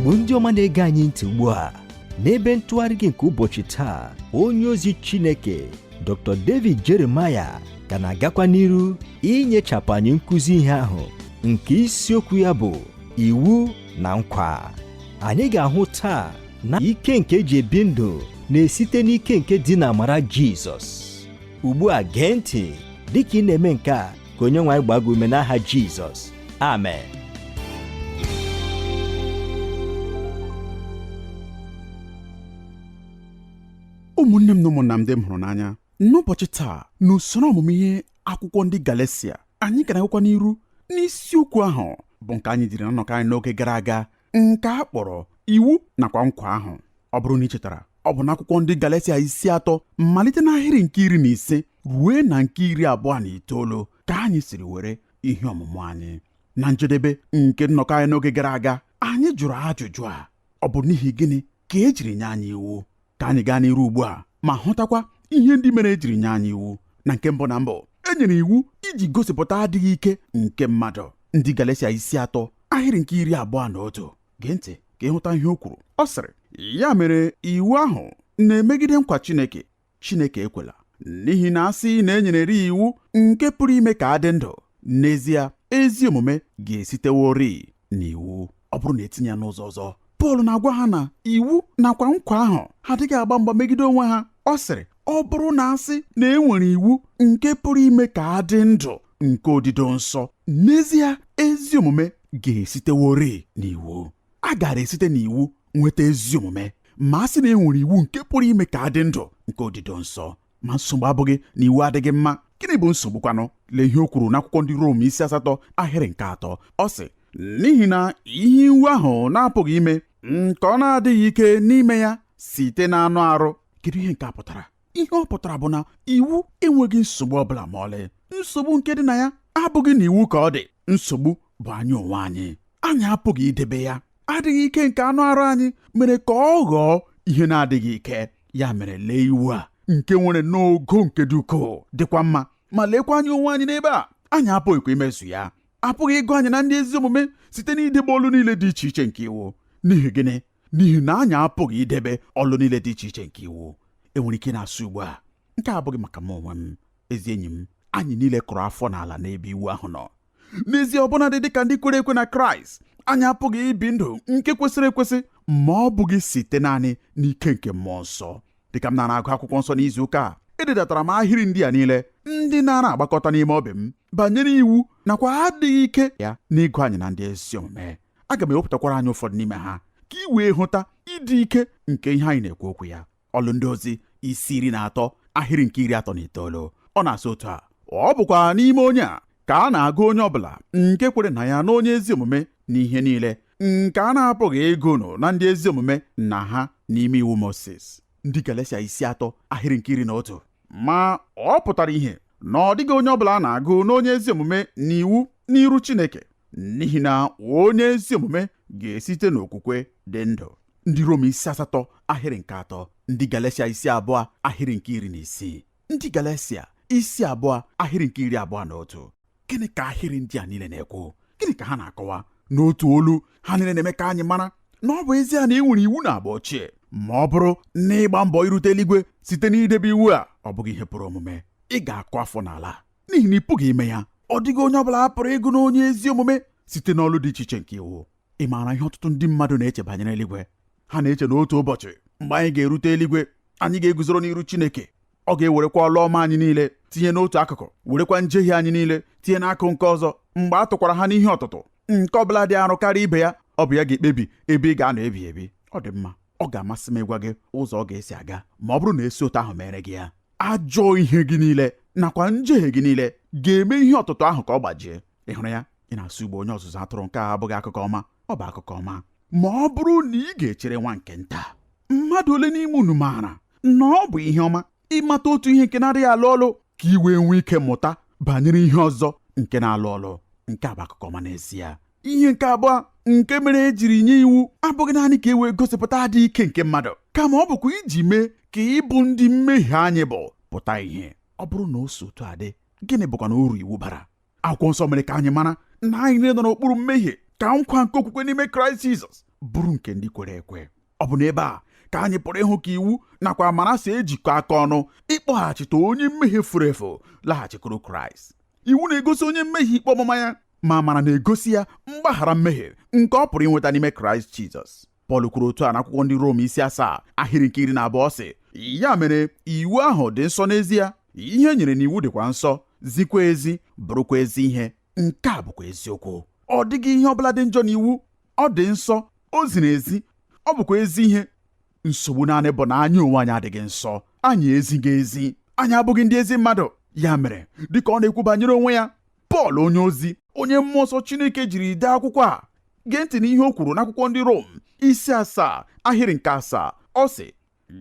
Igbo ndị ọma na-ege anyị ntị ugbu a n'ebe ntụgharị gị nke ụbọchị taa, onye ozi Chineke Dr. David Jeremiah ka na-agakwa n'iru inyechapụ anyị nkụzi ihe ahụ nke isiokwu ya bụ iwu na nkwa. Anyị ga-ahụ taa na ike nke eji ebi ndụ na-esite n'ike nke dị n'amara Jizọs. Ugbu a gee ntị dịka ị na-eme nke a ka onye nwe anyị gbaa gị ume n'aha Jizọs. Amen. Ụmụnne m na ụmụnna m ndị m hụrụ n'anya, n'ụbọchị taa n'usoro ọmụmụ ihe akwụkwọ ndị Galesia, anyị ka na-agakwa n'iru n'isiokwu ahụ bụ nke anyị jiri na nnọkọ anyị n'oge gara aga, nke a kpọrọ iwu nakwa nkwa ahụ. Ọ bụrụ na ị chetara, ọ bụ n'akwụkwọ ndị Galesia isi 3 malite n'ahịrị nke 15 rue na nke 29 ka anyị siri were ihe ọmụmụ anyị. Na njedebe nke nnọkọ anyị n'oge gara aga, anyị jụrụ ajụjụ a: ọ bụ n'ihi gịnị ka e jiri nye anyị iwu? Ka anyị gaa n'iru ugbu a ma hụtakwa ihe ndị mere e jiri nye anyị iwu. Na nke mbụ na mbụ, e nyere iwu iji gosipụta adịghị ike nke mmadụ. Ndị Galesia isi 3 ahịrị nke 21. Gee ntị ka ịhụta ihe o kwuru. Ọ sịrị, ya mere iwu ahụ na-emegide nkwa Chineke. Chineke ekwela, n'ihi na a sị na e nyereri iwu nke pụrụ ime ka a dị ndụ, n'ezie ezi omume ga-esiteworị n'iwu. Ọ bụrụ na etinye ya n'ụzọ ọzọ, Pọl na-agwa ha na iwu nakwa nkwa ahụ adịghị agba mgba megide onwe ha. Ọ sịrị, ọ bụrụ na a sị na e nwere iwu nke pụrụ ime ka a dị ndụ nke odido nsọ, n'ezie ezi omume ga-esiteworị n'iwu. A gaara esite n'iwu nweta ezi omume ma a sị na e nwere iwu nke pụrụ ime ka a dị ndụ nke odido nsọ. Ma nsogbu abụghị na iwu adịghị mma. Gịnị bụ nsogbu kwanụ? Lee ihe o kwuru n'akwụkwọ ndị Rom isi 8 ahịrị nke 3. Ọ sị, n'ihi na ihe iwu ahụ na-apụghị ime, nke ọ na-adịghị ike n'ime ya site n'anụ arụ. Kedu ihe nke a pụtara? Ihe ọ pụtara bụ na iwu enweghị nsogbu ọbụla ma ọlị. Nsogbu nke dị na ya abụghị na iwu ka ọ dị. Nsogbu bụ anyị onwe anyị. Anyị apụghị idebe ya. Adịghị ike nke anụ arụ anyị mere ka ọ ghọọ ihe na-adịghị ike. Ya mere lee iwu a nke nwere n'ogo nke dị ukwuu dịkwa mma, ma lekwa anyị onwe anyị n'ebe a. Anyị apụghịkwa imezu ya. Apụghị ịgụ anyị na ndị ezi omume site n'idebe ọlụ niile dị iche iche nke iwu. N'ihi gịnị? N'ihi na anyị apụghị idebe ọlụ niile dị iche iche nke iwu. Enwere ike na-asụ ugbu a, nke a abụghị maka m onwe m. Ezi enyi m, anyị niile kụrụ afọ n'ala n'ebe iwu ahụ nọ. N'ezie, ọbụnadị dịka ndị kwere ekwe na Kraịst, anyị apụghị ibi ndụ nke kwesịrị ekwesị ma ọ bụghị site naanị n'ike nke mmụọ nsọ. Dịka m nara agụ akwụkwọ nsọ n'izu ụka a, ededatara m ahịrị ndị a niile ndị nara agbakọta n'ime obi m banyere iwu nakwa adịghị ike ya n'ịgụ anyị na ndị ezi omume. Aga m ewepụtakwara anyị ụfọdụ n'ime ha ka ị wee hụta ịdị ike nke ihe anyị na-ekwu okwu ya. Ọlụ ndị ozi isi 13 ahịrị nke 39. Ọ na-asị otu a: ọ bụkwa n'ime onye a ka a na-agụ onye ọbụla nke kwere na ya n'onye ezi omume n'ihe niile nke a na-apụghị ịgụnụ na ndị ezi omume na ha n'ime iwu Moses. Ndị Galesia isi 3 ahịrị nke 11. Ma ọ pụtara ihe na ọ dịghị onye ọbụla a na-agụ n'onye ezi omume n'iwu n'iru Chineke, n'ihi na onye ezi omume ga-esite n'okwukwe dị ndụ. Ndị Rom isi 8 ahịrị nke 3. Ndị Galesia isi 2 ahịrị nke 16. Ndị Galesia isi 2 ahịrị nke 21. Gịnị ka ahịrị ndị a niile na-ekwu? Gịnị ka ha na-akọwa? N'otu olu, ha niile na-eme ka anyị mara na ọ bụ ezie na e nwere iwu na agba ochie, ma ọ bụrụ na ịgba mbọ irute eluigwe site n'idebe iwu a, ọ bụghị ihe pụrụ omume. Ị ga-akụ afọ n'ala n'ihi na ị pụghị ime ya. Ọ dịghị onye ọbụla a pụrụ ịgụ n'onye ezi omume site n'ọlụ dị iche iche nke iwu. Ị maara ihe ọtụtụ ndị mmadụ na-eche banyere eluigwe? Ha na-eche na otu ụbọchị mgbe anyị ga-erute eluigwe, anyị ga-eguzoro n'iru Chineke. Ọ ga-ewerekwa ọlụ ọma anyị niile tinye n'otu akụkụ, werekwa njehie anyị niile tinye n'akụ nke ọzọ. Mgbe a tụkwara ha n'ihe ọtụtụ, nke ọbụla dị arụ karịa ibe ya, ọ bụ ya ga-ekpebi ebe ị ga-anọ ebi ebi. Ọ dị mma, ọ ga-amasị m ịgwa gị ụzọ ọ ga-esi aga ma ọ bụrụ na esi otu ahụ mere gị ya. Ajọ ihe gị niile nakwa njehie gị niile ga-eme ihe ọtụtụ ahụ ka ọ gbajie. Ị hụrụ ya? Ị na-asụ ugbo onye ọzụzụ atụrụ, nke a abụghị akụkọ ọma. Ọ bụ akụkọ ọma ma ọ bụrụ na ị ga-echere nwa nke nta. Mmadụ ole n'ime unu maara na ọ bụ ihe ọma ịmata otu ihe nke na-adịghị alụ ọlụ ka ị wee nwee ike mụta banyere ihe ọzọ nke na-alụ ọlụ? Nke a bụ akụkọ ọma n'ezie. Ihe nke abụọ nke mere e jiri nye iwu abụghị naanị ka e wee gosipụta adịghị ike nke mmadụ, kama ọ bụkwa iji mee ka ịbụ ndị mmehie anyị bụ pụta ihe. Ọ bụrụ na o si otu a dị, gịnị bụkwa na uru iwu bara? Akwụkwọ nsọ mere ka anyị mara na anyị niile nọ n'okpuru mmehie ka nkwa nke okwukwe n'ime Kraịst Jizọs Bụrụ nke ndị kwere ekwe. Ọ bụ n'ebe a ka anyị pụrụ ịhụ ka iwu nakwa amara si ejikọ aka ọnụ ịkpọghachite onye mmehie furu efu laghachikwuru Kraịst. Iwu na-egosi onye mmehie ikpe ọmụma ya, ma amara na-egosi ya mgbaghara mmehie nke ọ pụrụ inweta n'ime Kraịst Jizọs. Pọl kwuru otu a n'akwụkwọ ndị Rom isi 7 ahịrị nke 12, sị, ya mere iwu ahụ dị nsọ n'ezie, ihe e nyere n'iwu dịkwa nsọ, zikwa ezi, bụrụkwa ezi ihe. Nke a bụkwa eziokwu. Ọ dịghị ihe ọbụla dị njọ n'iwu, ọ dị nsọ, o ziri ezi, ọ bụkwa ezi ihe. Nsogbu naanị bụ na anyị onwe anyị adịghị nsọ, anyị ezighị ezi, anyị abụghị ndị ezi mmadụ. Ya mere, dịka ọ na-ekwu banyere onwe ya, Pọl onye ozi, onye mmụọ nsọ Chineke jiri dee akwụkwọ a, gee ntị n'ihe o kwuru n'akwụkwọ ndị Rom isi 7 ahịrị nke 7. Ọ sị,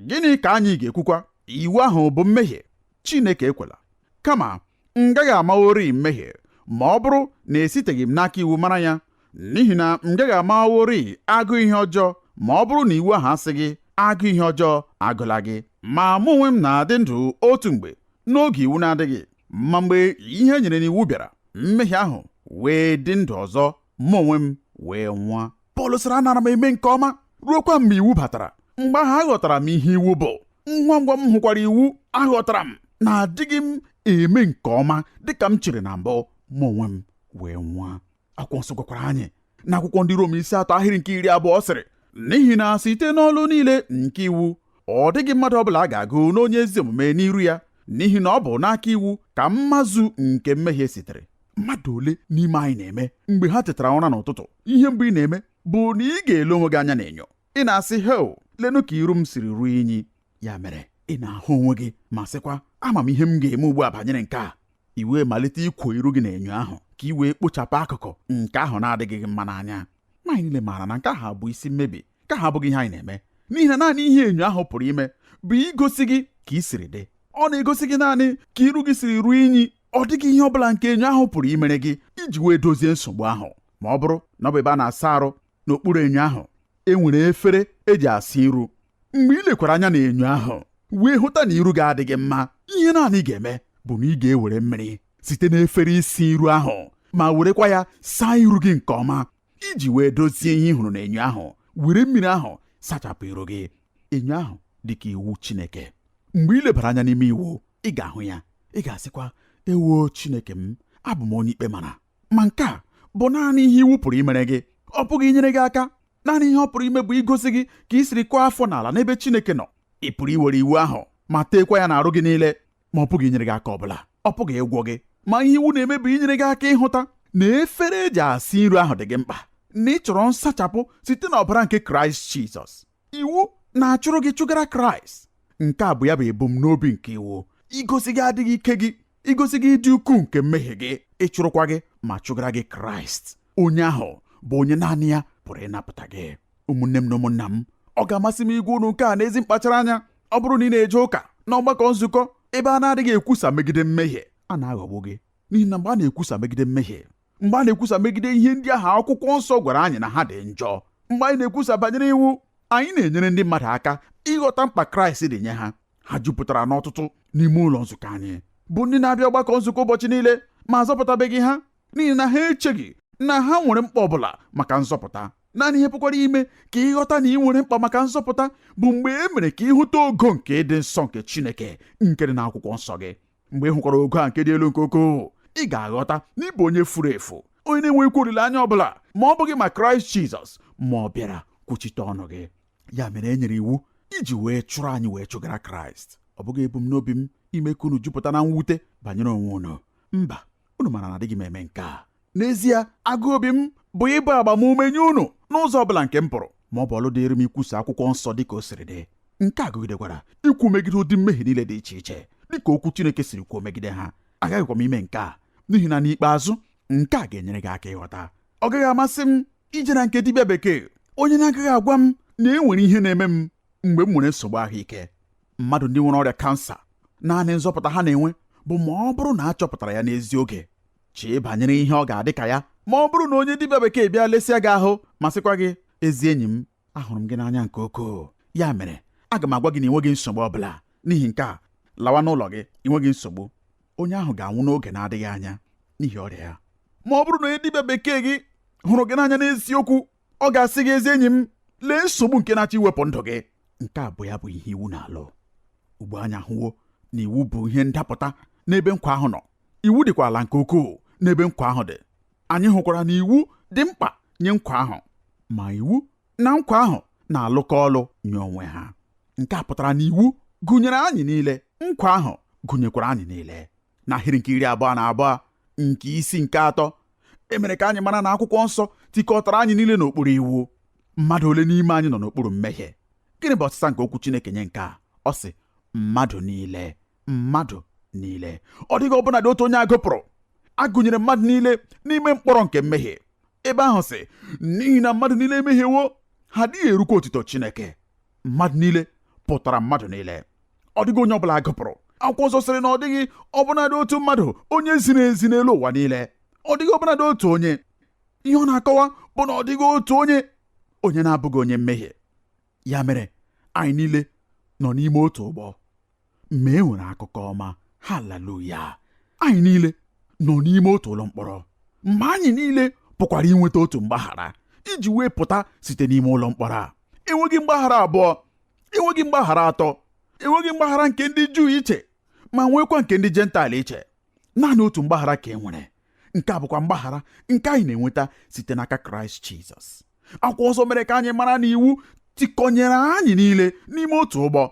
gịnị ka anyị ga-ekwukwa? Iwu ahụ bụ mmehie? Chineke ekwela. Kama m gaghị amaworị mmehie ma ọ bụrụ na esiteghị m n'aka iwu mara ya, n'ihi na m gaghị amaworị agụụ ihe ọjọọ ma ọ bụrụ na iwu ahụ asịghị, agụụ ihe ọjọọ agụla gị. Ma mụ onwe m na-adị ndụ otu mgbe n'oge iwu na-adịghị, ma mgbe ihe e nyere n'iwu bịara, mmehie ahụ wee dị ndụ ọzọ, mụ onwe m wee nwụọ. Pọl sịrị, anara m eme nke ọma ruokwa mgbe iwu batara. Mgbe ahụ aghọtara m ihe iwu bụ. Ngwa ngwa m hụkwara iwu, aghọtara m na adịghị m eme nke ọma dịka m chere na mbụ, mụ onwe m wee nwụọ. Akwụkwọ nsọ gwakwara anyị na akwụkwọ ndị Rom isi 3 ahịrị nke 20, sịrị, n'ihi na site n'ọlụ niile nke iwu ọ dịghị mmadụ ọbụla a ga-agụ n'onye ezi omume n'iru ya, n'ihi na ọ bụ n'aka iwu ka mmazu nke mmehie sitere. Mmadụ ole n'ime anyị na-eme mgbe ha tetara ụra n'ụtụtụ, ihe mbụ ị na-eme bụ na ị ga-ele onwe gị anya n'enyo, ị na-asị, heo, lenu ka iru m siri ruo inyi. Ya mere ị na-ahụ onwe gị ma sịkwa, ama m ihe m ga-eme ugbu a banyere nke a. I wee malite ikwo iru gị n'enyo ahụ ka ị wee kpochapụ akụkụ nke ahụ na-adịghị gị mma n'anya. Ma anyị niile maara na nke ahụ bụ isi mmebi, nke ahụ abụghị ihe anyị na-eme, n'ihi na naanị ihe enyo ahụ pụrụ ime bụ igosi gị ka ị siri dị. Ọ na-egosi gị naanị ka iru gị siri ruo inyi. Ọ dịghị ihe ọ bụla nke enyo ahụ pụrụ imere gị iji wee dozie nsogbu ahụ. Ma ọ bụrụ na ọ bụ ebe a na-asa arụ, n'okpuru enyo ahụ e nwere efere eji asa iru. Mgbe ị lekwara anya n'enyo ahụ wee hụta na iru gị adịghị mma, ihe naanị ị ga-eme bụ na ị ga-ewere mmiri site n'efere isi iru ahụ ma werekwa ya saa iru gị nke ọma iji wee dozie ihe ị hụrụ n'enyo ahụ. Were mmiri ahụ sachapụ iru gị. Enyo ahụ dị ka iwu Chineke. Mgbe ị lebara anya n'ime iwu, ị ga-ahụ ya, ị ga-asịkwa, ewo Chineke m, abụ m onye ikpe mara. Ma nke a bụ naanị ihe iwu pụrụ imere gị. Ọ pụghị inyere gị aka. Naanị ihe ọ pụrụ ime bụ igosi gị ka ị siri kụọ afọ n'ala n'ebe Chineke nọ. Ị pụrụ iwere iwu ahụ ma teekwa ya n'arụ gị niile, ma ọ pụghị inyere gị aka ọbụla. Ọ pụghị ịgwọ gị. Ma ihe iwu na-eme bụ inyere gị aka ịhụta na efere eji asa iru ahụ dị gị mkpa, na ị chọrọ nsachapụ site n'ọbara nke Kraịst Jizọs. Iwu na-achụrụ gị chụgara Kraịst. Nke a bụ ya bụ ebumnobi nke iwu, igosi gị adịghị ike gị, igosi gị ịdị ukwuu nke mmehie gị, ịchụrụkwa gị ma chụgara gị Kraịst, onye ahụ bụ onye naanị ya pụrụ ịnapụta gị. Ụmụnne m na ụmụnna m, ọ ga-amasị m ịgwa unu nke a n'ezi mkpachara anya. Ọ bụrụ na ị na-eje ụka n'ọgbakọ nzukọ ebe a na-adịghị ekwusa megide mmehie, a na-aghọgbu gị. N'ihi na mgbe a na-ekwusa megide mmehie, mgbe a na-ekwusa megide ihe ndị ahụ akwụkwọ nsọ gwara anyị na ha dị njọ, mgbe anyị na-ekwusa banyere iwu, anyị na-enyere ndị mmadụ aka ịghọta mkpa Kraịst dị nye ha. Ha jupụtara n'ọtụtụ n'ime ụlọ nzukọ anyị bụ ndị na-abịa ọgbakọ nzukọ ụbọchị niile, ma azọpụtabeghị ha n'ihi na ha echeghị na ha nwere mkpa ọbụla maka nzọpụta. Naanị ihe pụkwara ime ka ị ghọta na ị nwere mkpa maka nzọpụta bụ mgbe e mere ka ị hụta ogo nke ịdị nsọ nke Chineke nke dị n'akwụkwọ nsọ gị. Mgbe ị hụkwara ogo a nke dị elu nke ukwuu, ị ga-aghọta na ị bụ onye furu efu, onye na-enweghịkwa olileanya ọbụla ma ọ bụghị ma Kraịst Jizọs ma ọ bịara kwuchite ọnụ gị. Ya mere e nyere iwu iji wee chụrụ anyị wee chụgara Kraịst. Ọ bụghị ebumnobi m ime ka unu jupụta na mwute banyere onwe unu. Mba, unu maara na adịghị m eme nke a. N'ezie, agụụ obi m bụ ịbụ agbamume nye unu n'ụzọ ọbụla nke m pụrụ, ma ọ bụ ọlụ dịịrị m ikwusa akwụkwọ nsọ dịka o siri dị. Nke a gụgidekwara ikwu megide ụdị mmehie niile dị iche iche dịka okwu Chineke siri kwuo megide ha. Aghaghịkwa m ime nke a, n'ihi na n'ikpeazụ nke a ga-enyere gị aka ịghọta. Ọ gaghị amasị m ije na nke dibịa bekee onye na-agaghị agwa m na e nwere ihe na-eme m mgbe m nwere nsogbu ahụike. Mmadụ ndị nwere ọrịa kansa, naanị nzọpụta ha na-enwe bụ ma ọ bụrụ na a chọpụtara ya n'ezi oge. Chee banyere ihe ọ ga-adị ka ya ma ọ bụrụ na onye dibịa bekee bịa lesịa gị ahụ ma sịkwa gị, ezi enyi m, ahụrụ m gị n'anya nke ukwuu, ya mere aga m agwa gị na ị nweghị nsogbu ọbụla, n'ihi nke a lawa n'ụlọ gị, ị nweghị nsogbu. Onye ahụ ga-anwụ n'oge na-adịghị anya n'ihi ọrịa ya. Ma ọ bụrụ na onye dibịa bekee gị hụrụ gị n'anya n'eziokwu, Ọ ga-asị gị, ezi enyi m, lee nsogbu nke na-achọ iwepụ ndụ gị. Nke a bụ ya bụ ihe iwu na-alụ. Ugbu anyị ahụwo na iwu bụ ihe ndapụta n'ebe nkwa ahụ nọ. Iwu dịkwa ala nke ukwuu n'ebe nkwa ahụ dị. Anyị hụkwara na iwu dị mkpa nye nkwa ahụ, ma iwu na nkwa ahụ na-alụkọ ọlụ nye onwe ha. Nke a pụtara na iwu gụnyere anyị niile, nkwa ahụ gụnyekwara anyị niile. N'ahịrị nke 22 nke isi nke 3, e mere ka anyị mara na akwụkwọ nsọ tikọtara anyị niile n'okpuru iwu. Mmadụ ole n'ime anyị nọ n'okpuru mmehie? Gịnị bụ ọsịsa nke okwu Chineke nye nke a? Ọ sị, mmadụ niile, mmadụ niile. Ọ dịghị ọbụna dị otu onye agụpụrụ. A gụnyere mmadụ niile n'ime mkpọrọ nke mmehie. Ebe ahụ sị, n'ihi na mmadụ niile emehiewo, ha adịghị erukwa otito Chineke. Mmadụ niile pụtara mmadụ niile. Ọ dịghị onye ọbụla agụpụrụ. Akwụkwọ nsọ sịrị na ọ dịghị ọbụnadị otu mmadụ onye ziri ezi n'elu ụwa niile. Ọ dịghị ọbụnadị otu onye. Ihe ọ na-akọwa bụ na ọ dịghị otu onye onye na-abụghị onye mmehie. Ya mere anyị niile nọ n'ime otu ụgbọ. Ma e nwere akụkọ ọma, haleluya. Anyị niile nọ n'ime otu ụlọ mkpọrọ, ma anyị niile pụkwara inweta otu mgbaghara iji wee pụta site n'ime ụlọ mkpọrọ a. Enweghị mgbaghara abụọ, enweghị mgbaghara atọ, enweghị mgbaghara nke ndị Juu iche, ma nwekwa nke ndị Jentaịl iche. Naanị otu mgbaghara ka e nwere. Nke a bụkwa mgbaghara nke anyị na-enweta site n'aka Kraịst Jizọs. Akwụkwọ nsọ mere ka anyị mara na iwu tikọnyere anyị niile n'ime otu ụgbọ.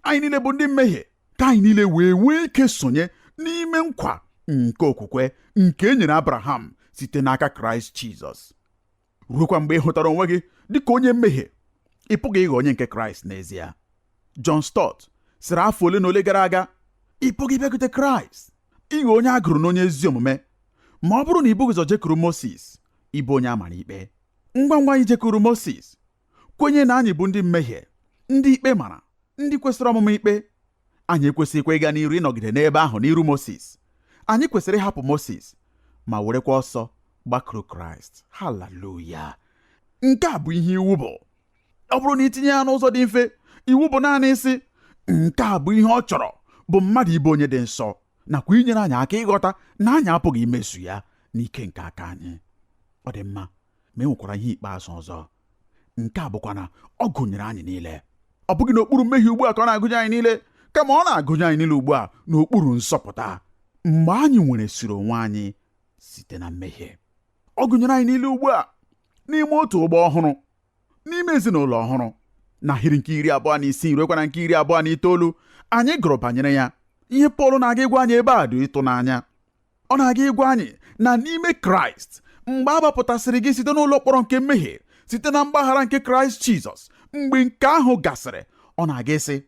Anyị niile bụ ndị mmehie, ka anyị niile wee nwee ike sonye n'ime nkwa nke okwukwe nke e nyere Abraham site n'aka Kraịst Jizọs. Ruokwa mgbe ị hụtara onwe gị dịka onye mmehie, ị pụghị ịghọ onye nke Kraịst n'ezie. John Stott sịrị afọ ole na ole gara aga, ị pụghị ịbịakwute Kraịst ịghọ onye a gụrụ n'onye ezi omume ma ọ bụrụ na ị bughị ụzọ jekuru Moses ịbụ onye a mara ikpe. Ngwa ngwa anyị jekuru Moses, kwenye na anyị bụ ndị mmehie, ndị ikpe mara, ndị kwesịrị ọmụma ikpe, anyị ekwesịghịkwa ịga n'iru ịnọgide n'ebe ahụ n'iru Moses. Anyị kwesịrị ịhapụ Moses ma werekwa ọsọ gbakuru Kraịst. Haleluya! Nke a bụ ihe iwu bụ. Ọ bụrụ na itinye ya n'ụzọ dị mfe, iwu bụ naanị ịsị nke a bụ ihe ọ chọrọ bụ mmadụ ịbụ onye dị nsọ, nakwa inyere anyị aka ịghọta na anyị apụghị imezu ya n'ike nke aka anyị. Ọ dị mma, ma e nwekwara ihe ikpeazụ ọzọ. Nke a bụkwa na ọ gụnyere anyị niile. Ọ bụghị n'okpuru mmehie ugbu a ka ọ na-agụnye anyị niile, kama ọ na-agụnye anyị niile ugbu a n'okpuru nsọpụta, mgbe anyị nwere siri onwe anyị site na mmehie. Ọ gụnyere anyị niile ugbu a n'ime otu ụgbọ ọhụrụ, n'ime ezinụlọ ọhụrụ. N'ahịrị nke 26 ruekwa na nke 29, anyị gụrụ banyere ya. Ihe Pọl na-aga ịgwa anyị ebe a dị ịtụnanya. Ọ na-aga ịgwa anyị na n'ime Kraịst, mgbe a gbapụtasịrị gị site n'ụlọ mkpọrọ nke mmehie, site na mgbaghara nke Kraịst Jizọs, mgbe nke ahụ gasịrị, ọ na-aga ịsị,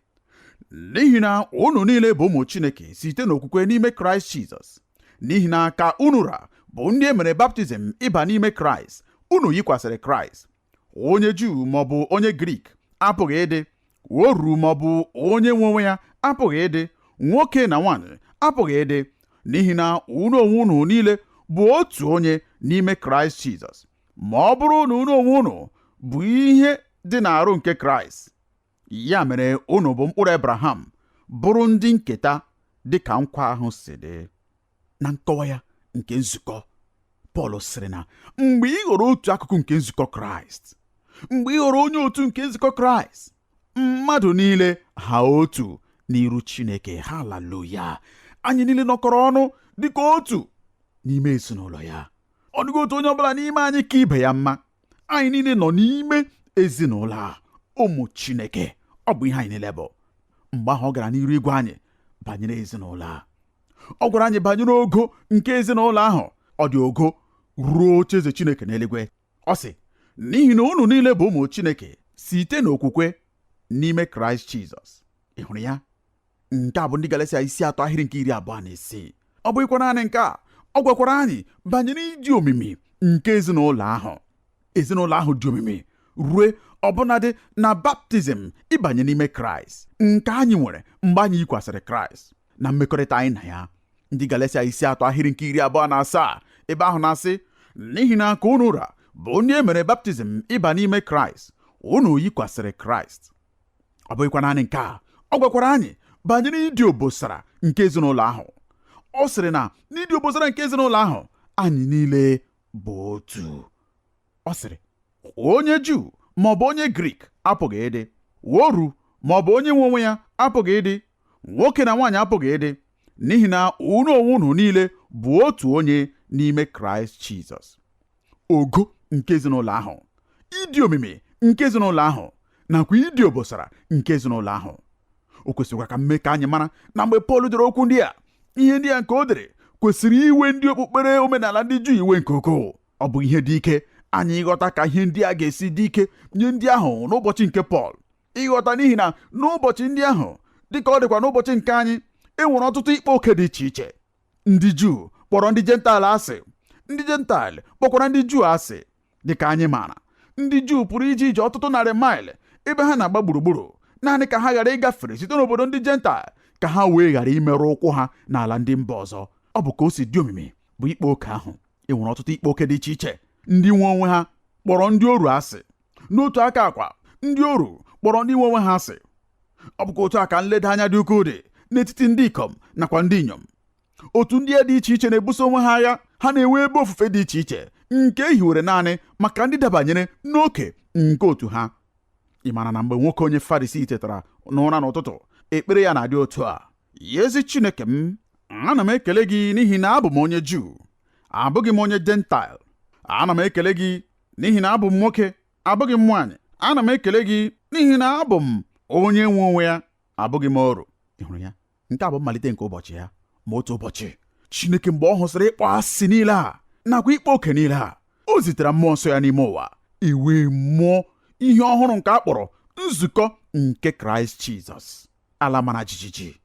n'ihi na unu niile bụ ụmụ Chineke site n'okwukwe n'ime Kraịst Jizọs. N'ihi na ka unu ra bụ ndị e mere baptizim ịba n'ime Kraịst, unu yikwasịrị Kraịst. Onye Juu maọbụ onye Grik apụghị ịdị, oru maọbụ onye nwe onwe ya apụghị ịdị, nwoke na nwaanyị apụghị ịdị, n'ihi na unu onwe unu niile bụ otu onye n'ime Kraịst Jizọs. Ma ọ bụrụ na unu onwe unu bụ ihe dị n'arụ nke Kraịst, ya mere unu bụ mkpụrụ Abraham, bụrụ ndị nketa dị ka nkwa ahụ si dị. Na nkọwa ya nke nzukọ, Pọl sịrị na mgbe ị ghọrọ otu akụkụ nke nzukọ Kraịst, mgbe ị ghọrọ onye otu nke nzukọ Kraịst, mmadụ niile ha otu n'iru Chineke. Haleluya! Anyị niile nọkọrọ ọnụ dịka otu n'ime ezinụlọ ya. Ọ dịghị otu onye ọbụla n'ime anyị ka ibe ya mma. Anyị niile nọ n'ime ezinụlọ a, ụmụ Chineke. Ọ bụ ihe anyị niile bụ. Mgbe ahụ ọ gara n'iru ịgwa anyị banyere ezinụlọ a. Ọ gwara anyị banyere ogo nke ezinụlọ ahụ. Ọ dị ogo ruo ocheeze Chineke n'eluigwe. Ọ sị, n'ihi na unu niile bụ ụmụ Chineke site n'okwukwe n'ime Kraịst Jizọs. Ị hụrụ ya? Nke a bụ ndị Galatia isi 3 ahịrị nke 26. Ọ bụghịkwa naanị nke a, ọ gwakwara anyị banyere ịdị omimi nke ezinụlọ ahụ. Ezinụlọ ahụ dị omimi rue ọbụnadị na baptizim ịbanye n'ime Kraịst nke anyị nwere mgbe anyị yikwasịrị Kraịst na mmekọrịta anyị na ya. Ndị Galatia isi 3 ahịrị nke 27, ebe ahụ na-asị, n'ihi na ka unu ra bụ ndị e mere baptizim ịba n'ime Kraịst, unu yikwasịrị Kraịst. Ọ bụghịkwa naanị nke a, ọ gwakwara anyị banyere ịdị obosara nke ezinụlọ ahụ. Ọ sịrị na n'ịdị obosara nke ezinụlọ ahụ, anyị niile bụ otu. Ọ sịrị, Onye Juu ma ọ bụ onye Grik apụghị ịdị, oru ma ọ bụ onye nwe onwe ya apụghị ịdị, nwoke na nwaanyị apụghị ịdị, n'ihi na unu onwe unu niile bụ otu onye n'ime Kraịst Jizọs. Ogo nke ezinụlọ ahụ, ịdị omimi nke ezinụlọ ahụ, nakwa ịdị obosara nke ezinụlọ ahụ. O kwesịrịkwa ka m mee ka anyị mara na mgbe Pọl dere okwu ndị a, ihe ndị a nke o dere kwesịrị iwe ndị okpukpere omenala ndị Juu iwe nke ukwuu. Ọ bụ ihe dị ike anyị ịghọta ka ihe ndị a ga-esi dị ike nye ndị ahụ n'ụbọchị nke Pọl ịghọta, n'ihi na n'ụbọchị ndị ahụ, dịka ọ dịkwa n'ụbọchị nke anyị, e nwere ọtụtụ ịkpa oke dị iche iche. Ndị Juu kpọrọ ndị Jentaịl asị, ndị Jentaịl kpọkwara ndị Juu asị. Dịka anyị maara, ndị Juu pụrụ ije ije ọtụtụ narị maịlị ebe ha na-agba gburugburu naanị ka ha ghara ịgafere site n'obodo ndị Jentaịl, ka ha wee ghara imerụ ụkwụ ha n'ala ndị mba ọzọ. Ọ bụ ka o si dị omimi bụ ịkpa oke ahụ. E nwere ọtụtụ ịkpa oke dị iche iche. Ndị nwe onwe ha kpọrọ ndị oru asị, n'otu aka akwa ndị oru kpọrọ ndị nwe onwe ha asị. Ọ bụkwa otu a ka nleda anya dị ukwuu dị n'etiti ndị ikom nakwa ndị inyom. Otu ndị a dị iche iche na-ebuso onwe ha agha. Ha na-enwe ebe ofufe dị iche iche nke e hiwere naanị maka ndị dabanyere n'oke nke otu ha. Ị maara na mgbe nwoke onye Farisii tetara n'ụra n'ụtụtụ, ekpere ya na-adị otu a: ezi Chineke m, ana m ekele gị n'ihi na abụ m onye Juu, abụghị m onye Jentaịl. Ana m ekele gị n'ihi na abụ m nwoke, abụghị m nwaanyị. Ana m ekele gị n'ihi na abụ m onye nwe onwe ya, abụghị m oru. Ị hụrụ ya? Nke a bụ mmalite nke ụbọchị ya. Ma otu ụbọchị, Chineke, mgbe ọ hụsịrị ịkpọ asị niile a nakwa ịkpa oke niile a, o zitere mmụọ nsọ ya n'ime ụwa, e wee mụọ ihe ọhụrụ nke a kpọrọ nzukọ nke Kraịst Jizọs. Ala mara jijiji,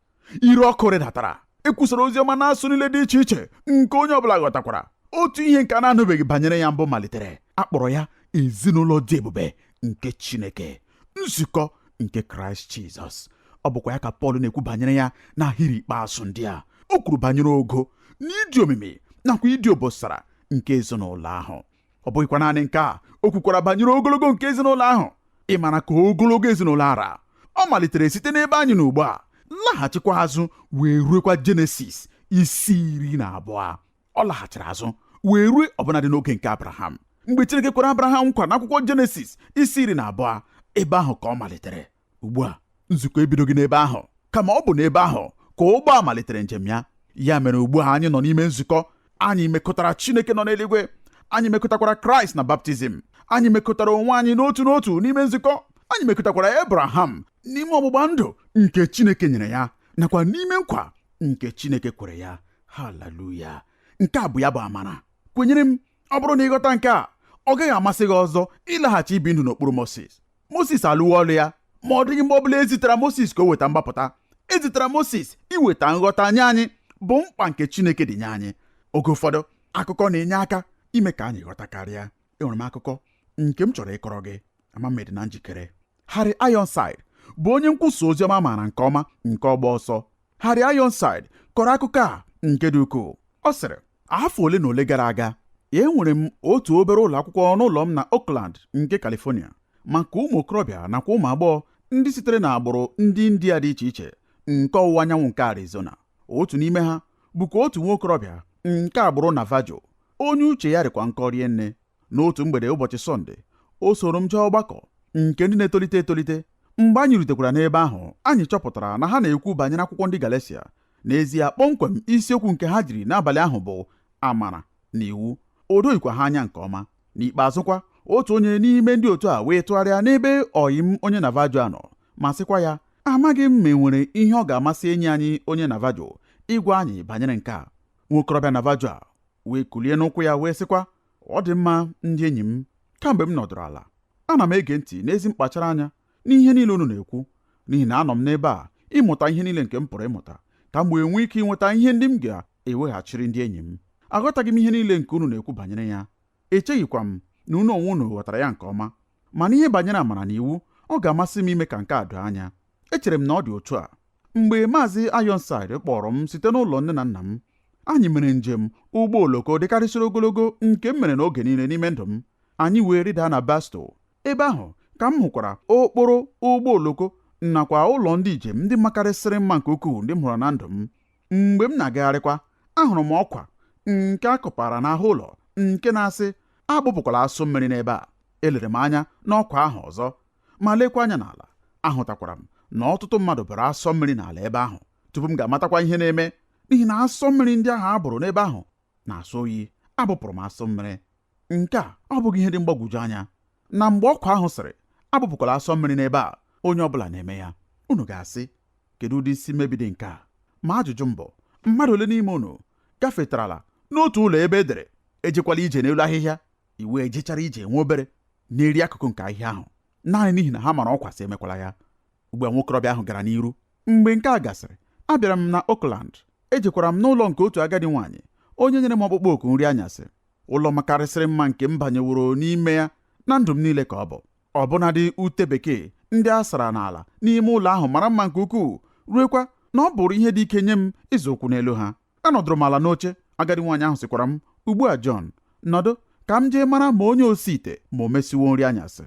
ire ọkụ rịdatara, e kwusara ozi ọma n'asụsụ niile dị iche iche nke onye ọbụla ghọtakwara. Otu ihe nke a na-anụbeghị banyere ya mbụ malitere. A kpọrọ ya ezinụlọ dị ebube nke Chineke, nzukọ nke Kraịst Jizọs. Ọ bụkwa ya ka Pọl na-ekwu banyere ya n'ahịrị ikpeazụ ndị a. O kwuru banyere ogo na ịdị omimi nakwa ịdị obosara nke ezinụlọ ahụ. Ọ bụghịkwa naanị nke a, o kwukwara banyere ogologo nke ezinụlọ ahụ. Ị mara ka ogologo ezinụlọ ara ọ malitere site n'ebe anyị nọ ugbu a, laghachikwa azụ wee ruekwa Jenesis isi 12. Ọ laghachiri azụ wee rue ọbụnadị n'oge nke Abraham, mgbe Chineke kwere Abraham nkwa n'akwụkwọ Jenesis isi 12. Ebe ahụ ka ọ malitere. Ugbu a, nzukọ ebidoghị n'ebe ahụ, kama ọ bụ n'ebe ahụ ka ụgbọ a malitere njem ya. Ya mere ugbu a anyị nọ n'ime nzukọ. Anyị mekọtara Chineke nọ n'eluigwe, anyị mekọtakwara Kraịst na baptizim, anyị mekọtara onwe anyị n'otu n'otu n'ime nzukọ, anyị mekọtakwara Abraham n'ime ọgbụgba ndụ nke Chineke nyere ya nakwa n'ime nkwa nke Chineke kwere ya. Haleluya! Nke a bụ ya bụ amara. Kwenyere m, ọ bụrụ na ịghọta nke a, ọ gaghị amasị gị ọzọ ịlaghachi ibi ndụ n'okpuru Moses. Moses alụwo ọlụ ya, ma ọ dịghị mgbe ọbụla e zitere Moses ka o weta mgbapụta. E zitere Moses iweta nghọta nye anyị, bụ mkpa nke Chineke dị nye anyị. Oge ụfọdụ akụkọ na-enye aka ime ka anyị ghọta karịa. Enwere m akụkọ nke m chọrọ ịkọrọ gị. Ama m dị na njikere. Harry Ironside bụ onye nkwusa oziọma maara nke ọma nke ọgba ọsọ. Harry Ironside kọrọ akụkọ a nke dị ukwuu. Ọ sịrị, afọ ole na ole gara aga, enwere m otu obere ụlọ akwụkwọ n'ụlọ m na Oakland nke California maka ụmụ okorobịa nakwa ụmụ agbọghọ ndị sitere n'agbụrụ ndị India dị iche iche nke ọwụwa anyanwụ nke Arizona. Otu n'ime ha bụkwa otu nwa okorobịa nke agbụrụ Navajo, onye uche ya dịkwa nkọ rie nne. N'otu mgbede ụbọchị Sọnde, o soro m jee ọgbakọ nke ndị na-etolite etolite. Mgbe anyị rutekwara n'ebe ahụ, anyị chọpụtara na ha na-ekwu banyere akwụkwọ ndị Galesia. N'ezie, kpọmkwem isiokwu nke ha jiri n'abalị ahụ bụ amara na iwu. O doghịkwa ha anya nke ọma. N'ikpeazụkwa, otu onye n'ime ndị otu a wee tụgharịa n'ebe ọyị m onye Navajo a nọ ma sịkwa ya, amaghị m ma e nwere ihe ọ ga-amasị enyi anyị onye Navajo ịgwa anyị banyere nke a. Nwokorobịa Navajo a wee kulie n'ụkwụ ya wee sịkwa, ọ dị mma ndị enyi m, kamgbe m nọdụrụ ala ana m ege ntị n'ezi mkpachara anya n'ihe niile unu na-ekwu, n'ihi na anọ m n'ebe a ịmụta ihe niile nke m pụrụ ịmụta, ka m wee nwee ike ịnweta ihe ndị m ga-eweghachiri ndị enyi m. Aghọtaghị m ihe niile nke unu na-ekwu banyere ya, echeghịkwa m na unu onwe unu ghọtara ya nke ọma, mana ihe banyere amara na iwu, ọ ga-amasị m ime ka nke a doo anya. Echere m na ọ dị otu a. Mgbe Maazị Ironside kpọrọ m site n'ụlọ nne na nna m, anyị mere njem ụgbọ oloko dịkarịsịrị ogologo nke m mere n'oge niile n'ime ndụ m. Anyị wee rịda na Barstow. Ebe ahụ ka m hụkwara okporo ụgbọ oloko nakwa ụlọ ndị njem ndị makarịsịrị mma nke ukwuu ndị m hụrụ na ndụ m. Mgbe m na-agagharịkwa, ahụrụ m ọkwa nke a kụpara n'ahụ ụlọ nke na-asị, agbụpụkwala asụ mmiri n'ebe a. Elere m anya n'ọkwa ahụ ọzọ ma lekwa anya n'ala. Ahụtakwara m na ọtụtụ mmadụ bụrụ asọ mmiri n'ala ebe ahụ tupu m ga-amatakwa ihe na-eme, n'ihi na asọ mmiri ndị ahụ a bụrụ n'ebe ahụ na-asọ oyi. Abụpụrụ m asọ mmiri. Nke a ọ bụghị ihe dị mgbagwoju anya na mgbe ọkwa ahụ sịrị abụpụkwala asọ mmiri n'ebe a, onye ọbụla na-eme ya. Unu ga-asị, kedu ụdị isi mmebi dị nke a? Ma ajụjụ m bụ, mmadụ ole n'ime unu gafetarala n'otu ụlọ ebe e dere ejekwala ije n'elu ahịhịa? Iwu ejechara ije nwa obere n'eri akụkụ nke ahịhịa ahụ naanị n'ihi na ha mara ọkwa sị emekwala ya. Ugbu a nwokorobịa ahụ gara n'iru. Mgbe nke a gasịrị, abịara m na Oakland. Ejekwara m n'ụlọ nke otu agadi nwaanyị onye nyere m ọkpụkpọ oku nri anyasị. Ụlọ makarịsịrị mma nke m banyeworo n'ime ya na ndụ m niile ka ọ bụ. Ọbụnadị ute bekee ndị a sara n'ala n'ime ụlọ ahụ mara mma nke ukwuu, ruekwa na ọ bụrụ ihe dị ike nye m ịzọ ụkwụ n'elu ha. Anọdụrụ m ala n'oche. Agadi nwaanyị ahụ sịkwara m, ugbu a John, nọdụ ka m jee mara ma onye osi ite ma o mesiwo nri anyasị.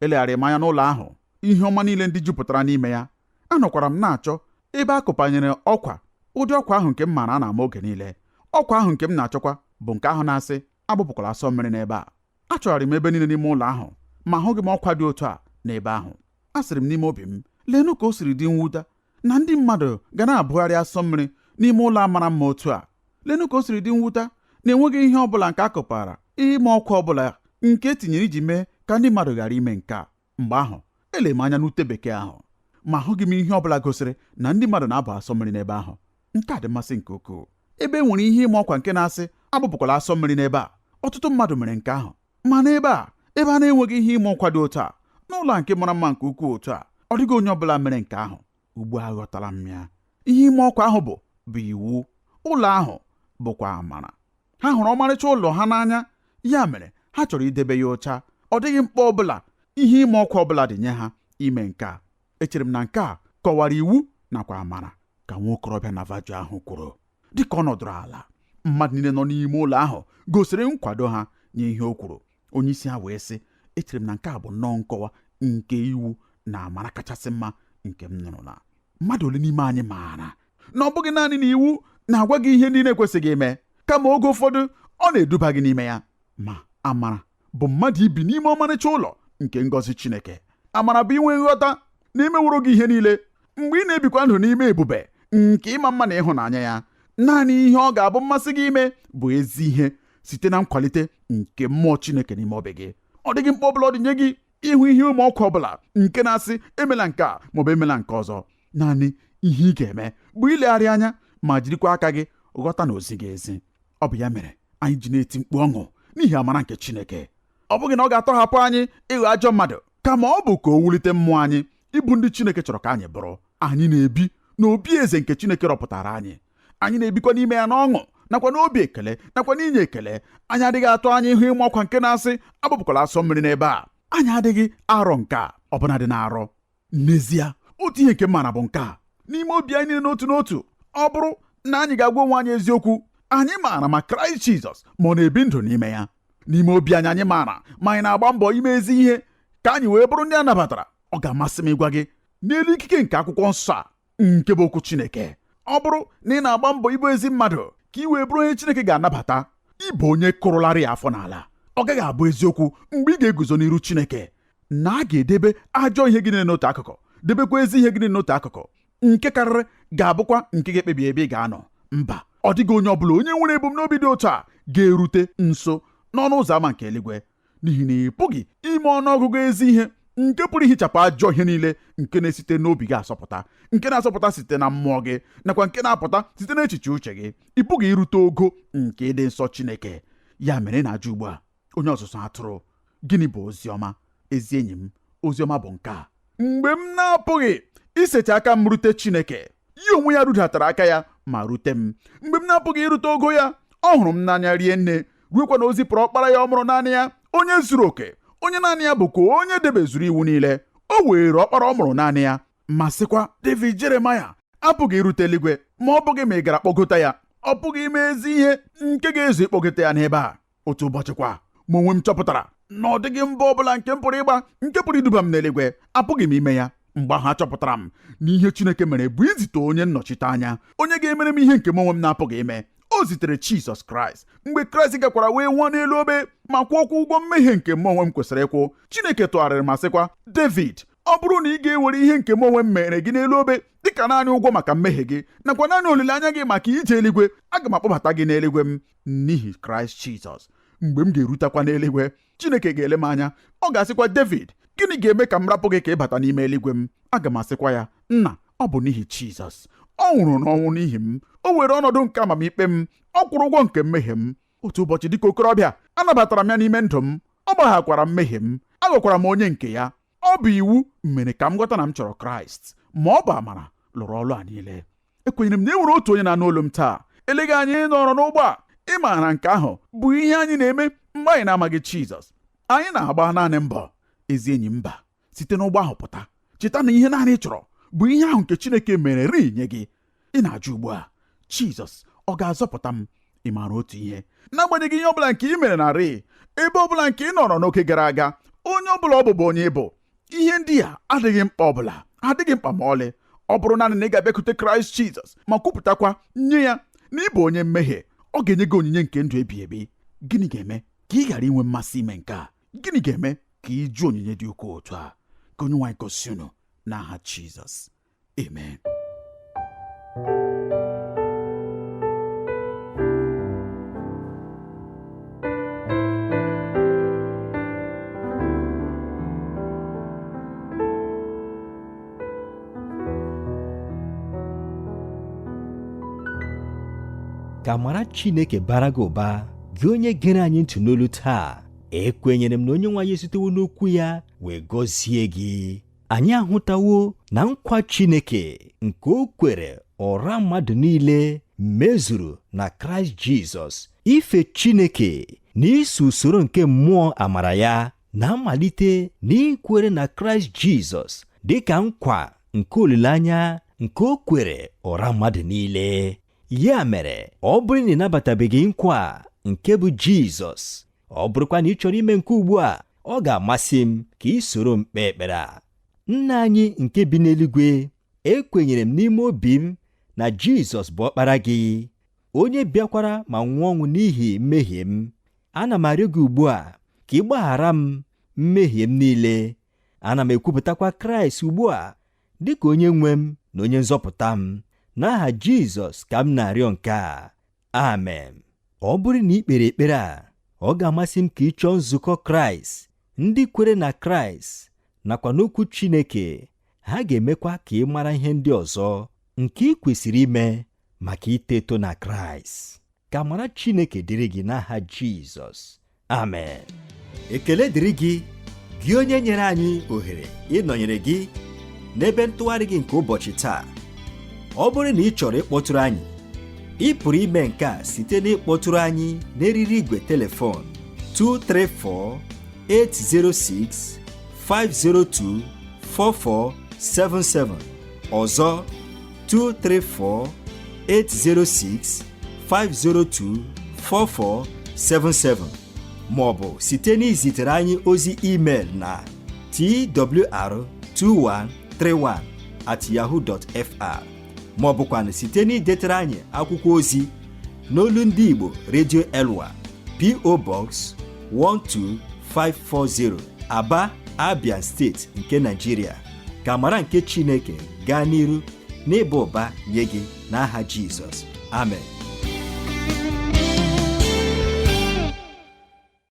Elegharị m anya n'ụlọ ahụ, ihe ọma niile ndị jupụtara n'ime ya. Anọkwara m na-achọ ebe a kụpanyere ọkwa, ụdị ọkwa ahụ nke m maara a na-ama oge niile. Ọkwa ahụ nke m na-achọkwa bụ nke ahụ na-asị agbụpụkwala asọ mmiri n'ebe a. Achọgharị m ebe niile n'ime ụlọ ahụ ma ahụghị m ọkwa dị otu a n'ebe ahụ. Asịrị m n'ime obi m, leenụ ka o siri dị mwute na ndị mmadụ ga na-abụgharị asọ mmiri n'ime ụlọ a mara mma otu a. Leenụ ka o siri dị mwute na enweghị ihe ọbụla nke a kụpara ime ọkwa ọbụla nke e tinyere iji mee ka ndị mmadụ ghara ime nke a. Mgbe ahụ ele m anya n'ute bekee ahụ ma ahụghị m ihe ọbụla gosiri na ndị mmadụ na-abụ asọ mmiri n'ebe ahụ. Nke a dị mmasị nke ukwuu. Ebe e nwere ihe ịma ọkwa nke na-asị agbụpụkwala asọ mmiri n'ebe a, ọtụtụ mmadụ mere nke ahụ. Ma n'ebe a, ebe a na-enweghị ihe ịma ọkwa dị otu a, n'ụlọ a nke mara mma nke ukwuu otu a, ọ dịghị onye ọbụla mere nke ahụ. Ugbu a aghọtala m ya. Ihe ịma ọkwa ahụ bụ iwu. Ụlọ ahụ bụkwa amara. Ha hụrụ ọmarịcha ụlọ ha n'anya, ya mere ha chọrọ idebe ya ọcha. Ọ dịghị mkpa ọbụla ihe ịma ọkwa ọbụla dị nye ha ime nke a. Echere m na nke a kọwara iwu nakwa amara, ka nwa okorobịa Navajo ahụ kwuru. Dịka ọ nọdụrụ ala, mmadụ niile nọ n'ime ụlọ ahụ gosiri nkwado ha nye ihe o kwuru. Onye isi ha wee sị, echere m na nke a bụ nnọọ nkọwa nke iwu na amara kachasị mma nke m nụrụla. Mmadụ ole n'ime anyị maara na ọ bụghị naanị na iwu na-agwa gị ihe ndị na-ekwesịghị ime, kama oge ụfọdụ ọ na-eduba gị n'ime ya. Ma amara bụ mmadụ ibi n'ime ọmarịcha ụlọ nke ngọzi Chineke. Amara bụ inwe nghọta na emeworo gị ihe niile mgbe ị na-ebikwa ndụ n'ime ebube nke ịma mma na ịhụnanya ya. Naanị ihe ọ ga-abụ mmasị gị ime bụ ezi ihe site na nkwalite nke mmụọ Chineke n'ime obi gị. Ọ dịghị mkpa ọbụla ọ dị nye gị ịhụ ihe ịma ọkwa ọbụla nke na-asị emela nke a maọbụ emela nke ọzọ. Naanị ihe ị ga-eme bụ ilegharị anya ma jirikwa aka gị ghọta na o zighị ezi. Ọ bụ ya mere anyị ji na-eti mkpu ọṅụ n'ihi amara nke Chineke. Ọ bụghị na ọ ga-atọhapụ anyị ịghọ ajọ mmadụ, kama ọ bụ ka o wulite mmụọ anyị ịbụ ndị Chineke chọrọ ka anyị bụrụ. Anyị na-ebi n'obi eze nke Chineke rọpụtara anyị. Anyị na-ebikwa n'ime ya n'ọṅụ nakwa n'obi ekele nakwa n'inye ekele. Anyị adịghị atụ anya ihu ịma ọkwa nke na-asị agbụpụkwala asọ mmiri n'ebe a. Anyị adịghị arọ nke a ọbụna dị na-arọ. N'ezie, otu ihe nke m maara bụ nke a, n'ime obi anyị niile n'otu n'otu, ọ bụrụ na anyị ga-agwa onwe anyị eziokwu, anyị maara ma Kraịst Jizọs ma ọ na-ebi ndụ n'ime ya. N'ime obi anyị, anyị maara ma anyị na-agba mbọ ime ezi ihe ka anyị wee bụrụ ndị a nabatara. Ọ ga-amasị m ịgwa gị n'elu ikike nke akwụkwọ nsọ a nke bụ okwu Chineke, ọ bụrụ na ị na-agba mbọ ịbụ ezi mmadụ ka ị wee bụrụ onye Chineke ga-anabata, ịbụ onye kụrụlarị afọ n'ala, ọ gaghị abụ eziokwu mgbe ị ga-eguzo n'iru Chineke na a ga-edebe ajọ ihe gị niile n'otu akụkụ, debekwa ezi ihe gị niile n'otu akụkụ. Nke karịrị ga-abụkwa nke ga-ekpebi ebe ị ga-anọ. Mba, ọ dịghị onye ọbụla onye nwere ebumnobi dị otu a ga-erute nso n'ọnụ ụzọ ámá nke eluigwe, n'ihi na ị pụghị ime ọnụọgụgụ ezi ihe nke pụrụ ihichapụ ajọ ihe niile nke na-esite n'obi gị asọpụta, nke na-asọpụta site na mmụọ gị nakwa nke na-apụta site n'echiche uche gị. Ị pụghị irute ogo nke ịdị nsọ Chineke. Ya mere ị na-ajụ ugbu a, onye ọzụzụ atụrụ, gịnị bụ ozi ọma? Ezi enyi m, ozi ọma bụ nke a: mgbe m na-apụghị isetị aka m rute Chineke, ya onwe ya rudatara aka ya ma rute m. Mgbe m na-apụghị irute ogo ya, ọ hụrụ m n'anya rie nne, ruekwa na o zipụrụ ọkpara ya ọ mụrụ naanị ya, onye zuru oke, onye naanị ya bụ ka onye debezuru iwu niile. O were ọkpara ọ mụrụ naanị ya ma sịkwa, David Jeremaya apụghị irute eluigwe ma ọ bụghị ma ị gara kpọgota ya. Ọ pụghị ime ezi ihe nke ga-ezu ịkpọgota ya n'ebe a. Otu ụbọchị kwa, mụ onwe m chọpụtara na ọ dịghị mbọ ọbụla nke m pụrụ ịgba nke pụrụ iduba m n'eluigwe. Apụghị m ime ya. Mgbe ahụ achọpụtara m na ihe Chineke mere bụ izite onye nnọchite anya, onye ga-emere m ihe nke m onwe m na-apụghị ime. O zitere Jizọs Kraịst. Mgbe Kraịst gakwara wee nwụọ n'elu obe ma kwụọkwa ụgwọ mmehie nke mụ onwe m kwesịrị ịkwụ, Chineke tụgharịrị ma sịkwa, David, ọ bụrụ na ị ga-ewere ihe nke mụ onwe m mere gị n'elu obe dịka naanị ụgwọ maka mmehie gị nakwa naanị olileanya gị maka ije eluigwe, aga m akpọbata gị n'eluigwe m n'ihi Kraịst Jizọs. Mgbe m ga-erutakwa n'eluigwe, Chineke ga-ele m anya, ọ ga-asịkwa, David, gịnị ga-eme ka m rapụ gị ka ị bata n'ime eluigwe m? Aga m asịkwa ya, Nna, ọ bụ n'ihi Jizọs. Ọ nwụrụ n'ọnwụ n'ihi m, o were ọnọdụ nke amamikpe m, ọ kwụrụ ụgwọ nke mmehie m. Otu ụbọchị dịka okorobịa, anabatara m ya n'ime ndụ m, ọ gbaghakwara mmehie m, aghọkwara m onye nke ya. Ọ bụ iwu mere ka m ghọta na m chọrọ Kraịst, ma ọ bụ amara lụrụ ọlụ a niile. Ekwenyere m na e nwere otu onye na-anụ olu m taa. Eleghị anya ị nọrọ n'ụgbọ a, ị maara nke ahụ bụ ihe anyị na-eme mgbe anyị na-amaghị Jizọs. Anyị na-agba naanị mbọ. Ezi enyi, mba, site n'ụgbọ ahụ pụta. Cheta na ihe naanị ị chọrọ bụ ihe ahụ nke Chineke mere ri nye gị. Ị na-ajụ ugbu a, Jizọs ọ ga-azọpụta m? Ị maara otu ihe, n'agbanyeghị ihe ọbụla nke ị mere na rị ebe ọbụla nke ị nọrọ n'oge gara aga, onye ọbụla ọ bụbụ onye ị bụ, ihe ndị a adịghị mkpa ọbụla, adịghị mkpa ma ọlị. Ọ bụrụ naanị na ị ga-abịakwute Kraịst Jizọs ma kwupụtakwa nye ya na ị bụ onye mmehie, ọ ga-enye gị onyinye nke ndụ ebi ebi. Gịnị ga-eme ka ị ghara inwe mmasị ime nke a? Gịnị ga-eme ka ị jụ onyinye dị ukwuu otu a? Ka Onyenwe anyị gosi unu n'aha Jizọs, amen. Ka amara Chineke bara gị ụba, gị onye gere anyị ntị n'olu taa. Ekwenyere m na Onyenwe anyị esitewo n'okwu ya wee gọzie gị. Anyị ahụtawo na nkwa Chineke nke o kwere ọra mmadụ niile mezuru na Kraịst Jizọs. Ife Chineke na iso usoro nke mmụọ amara ya na-amalite n'ikwere na Kraịst Jizọs dịka nkwa nke olileanya nke o kwere ọra mmadụ niile. Ya mere, ọ bụrụ na ị nabatabeghị nkwa nke bụ Jizọs, ọ bụrụkwa na ị chọrọ ime nke ugbu a, ọ ga-amasị m ka ị soro m kpee ekpere a. Nna anyị nke bi n'eluigwe, ekwenyere m n'ime obi m na Jizọs bụ ọkpara gị, onye bịakwara ma nwụọ ọnwụ n'ihi mmehie m. Ana m arịọ gị ugbu a ka ị gbaghara m mmehie m niile. Ana m ekwupụtakwa Kraịst ugbu a dịka onye nwe m na onye nzọpụta m. N'aha Jizọs ka m na-arịọ nke a, amen. Ọ bụrụ na ị kpere ekpere a, ọ ga-amasị m ka ị chọọ nzukọ Kraịst, ndị kwere na Kraịst nakwa n'okwu Chineke. Ha ga-emekwa ka ị mara ihe ndị ọzọ nke ị kwesịrị ime maka ito eto na Kraịst. Ka amara Chineke dịrị gị n'aha Jizọs, amen. Ekele dịrị gị, gị onye nyere anyị ohere ịnọnyere gị n'ebe ntụgharị gị nke ụbọchị taa. Ọ bụrụ na ị chọrọ ịkpọtụrụ anyị, ị pụrụ ime nke a site n'ịkpọtụrụ anyị n'eriri igwe telefon 234 806 502 4477. Ọzọ, 234 806 502 4477, ma ọ bụ site n'izitere anyị ozi email na twr2131@yahoo.fr, ma ọ bụkwanụ site n'idetere anyị akwụkwọ ozi n'olu ndị Igbo, Radio Elwa, P.O. Box 12540, Aba, Abia Steeti nke Nigeria. Ka amara nke Chineke gaa n'iru n'ịba ụba nye gị n'aha Jizọs, amen.